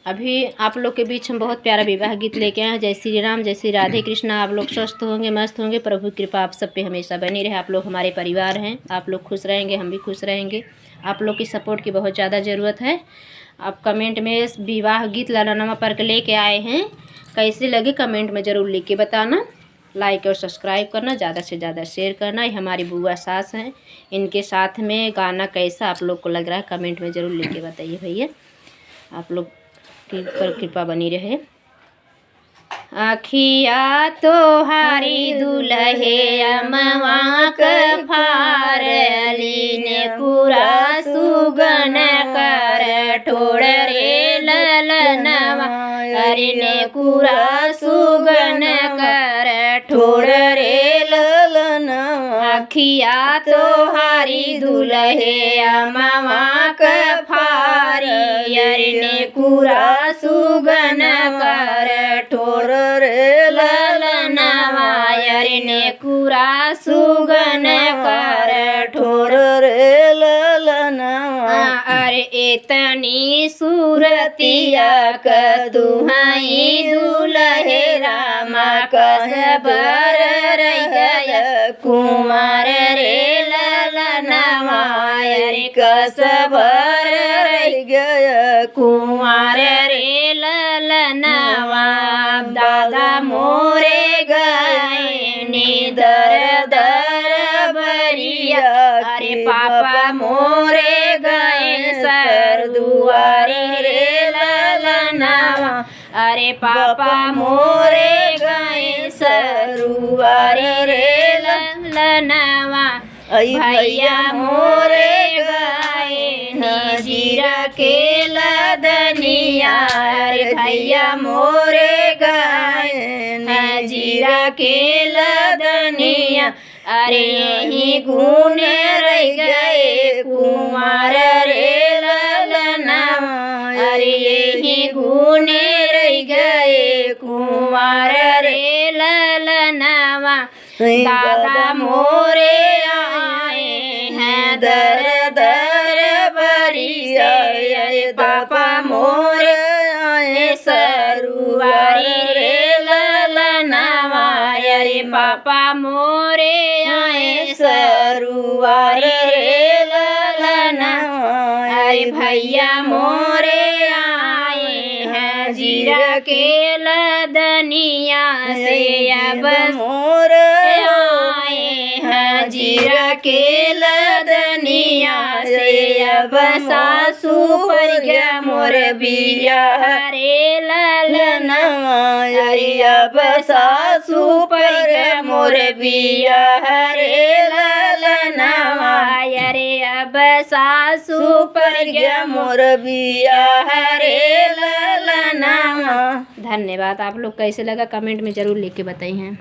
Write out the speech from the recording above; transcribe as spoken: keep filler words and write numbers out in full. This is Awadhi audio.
अभी आप लोग के बीच हम बहुत प्यारा विवाह गीत लेके आए हैं। जय श्री राम, जय श्री राधे कृष्णा। आप लोग स्वस्थ होंगे, मस्त होंगे। प्रभु की कृपा आप सब पे हमेशा बनी रहे। आप लोग हमारे परिवार हैं, आप लोग खुश रहेंगे, हम भी खुश रहेंगे। आप लोग की सपोर्ट की बहुत ज़्यादा ज़रूरत है। आप कमेंट में इस विवाह गीत ललनवा पर के लेके आए हैं, कैसे लगे कमेंट में ज़रूर लिख के बताना। लाइक और सब्सक्राइब करना, ज़्यादा से ज़्यादा शेयर करना। ये हमारी बुआ सास हैं, इनके साथ में गाना कैसा आप लोग को लग रहा है, कमेंट में ज़रूर लिख के बताइए भैया। आप लोग की पर कृपा बनी रहे। अखिया तोहारी दुलहे अमवा क फार, अली ने कुरा सुगन कर ठोड़ रे ललनवा, अली ने कुरा सुगन कर ठोड़ रे ललनवा। अखिया तोहारी दुलहे अमवा क फारी, अली ने कुरा सुगन कर ठोर रे ललनवा, अली ने कुरा सुगन कर ठोर रे ललनवा। अरे एतनी सूरतिया क तुहई दुलहे रामा, कसबर रह गया कुंवर रे ललनवा, अरे कसबर रह गया कुंवर रे ललनवा। दादा मोरे गए नी दर दर बरिया, अरे पापा मोरे गए सर दुआरे रे ललनवा, अरे पापा मोरे गए सरुआर रे ललनवा। अई भैया मोरे गए हैं जीरा के लदनिया, अरे भैया मोरे गए हैं जीरा के लदनिया। अरे यही गुने रह गए कुंवर रे ललनवा, अरे यही गुने रह गए कुंवर रे ललनवा। दादा मोरे आए हैं दर दर बरिया, अरे पापा मोरे आए सरुआरी रे ललनवा, अरे पापा मोरे आए सरुआरी रे ललनवा। अरे भैया मोरे आए हैं जीरा के लदनिया से, अब मोरे आए हैं जीरा के लदनिया से, अब सासू पर गया मोर बियाह रे ललनवा, अरे अब सासू पर गया मोर बियाह रे ललनवा, अरे अब सासू पर गया मोर बियाह रे ललनवा। धन्यवाद। आप लोग कैसे लगा कमेंट में ज़रूर लिख के बताइए।